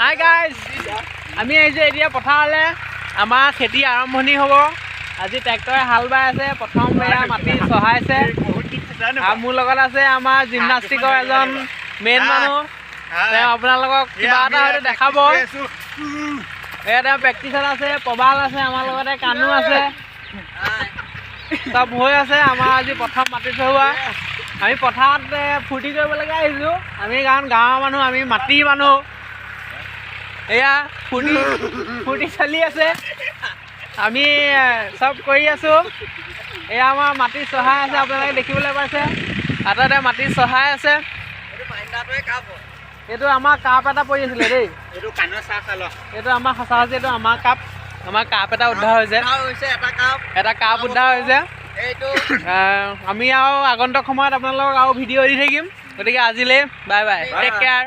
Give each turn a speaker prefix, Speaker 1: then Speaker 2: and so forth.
Speaker 1: Hi guys, আমি আহিছোঁ এতিয়া পথাৰলৈ। আমাৰ খেতি আৰম্ভণি হ'ব। আজি ট্ৰেক্টৰে হাল বাই আছে। প্ৰথম এয়া মাটি চহাইছে আৰু মোৰ লগত আছে আমাৰ জিমনাষ্টিকৰ এজন মেইন মানুহ। তেওঁ আপোনালোকক কিবা এটা হয়তো দেখাব। এয়া তেওঁ প্ৰেক্টিচত আছে। প্ৰবাল আছে আমাৰ লগতে, কানু আছে, চব হৈ আছে। আমাৰ আজি প্ৰথম মাটি চহোৱা। আমি পথাৰত ফূৰ্তি কৰিবলৈকে আহিছোঁ আমি, কাৰণ গাঁৱৰ মানুহ আমি, মাটিৰ মানুহ। এয়া ফূৰ্তি ফূৰ্তি চলি আছে। আমি চব কৰি আছোঁ। এয়া আমাৰ মাটি চহাই আছে, আপোনালোকে দেখিবলৈ পাইছে। হাততে মাটি চহাই আছে। এইটো আমাৰ কাপ এটা পৰি আছিলে দেই।
Speaker 2: এইটো কাণৰ চাহ খাল।
Speaker 1: এইটো আমাৰ সঁচা সঁচি এইটো আমাৰ কাপ। আমাৰ কাপ এটা উদ্ধাৰ হৈছে।
Speaker 2: হৈছে এটা কাপ।
Speaker 1: এটা কাপ উদ্ধাৰ হৈছে।
Speaker 2: এইটো।
Speaker 1: আমি আৰু আগন্তুক সময়ত আপোনালোকক আৰু ভিডিঅ' দি থাকিম। গতিকে আজিলৈ বাই বাই, টেক কেয়াৰ।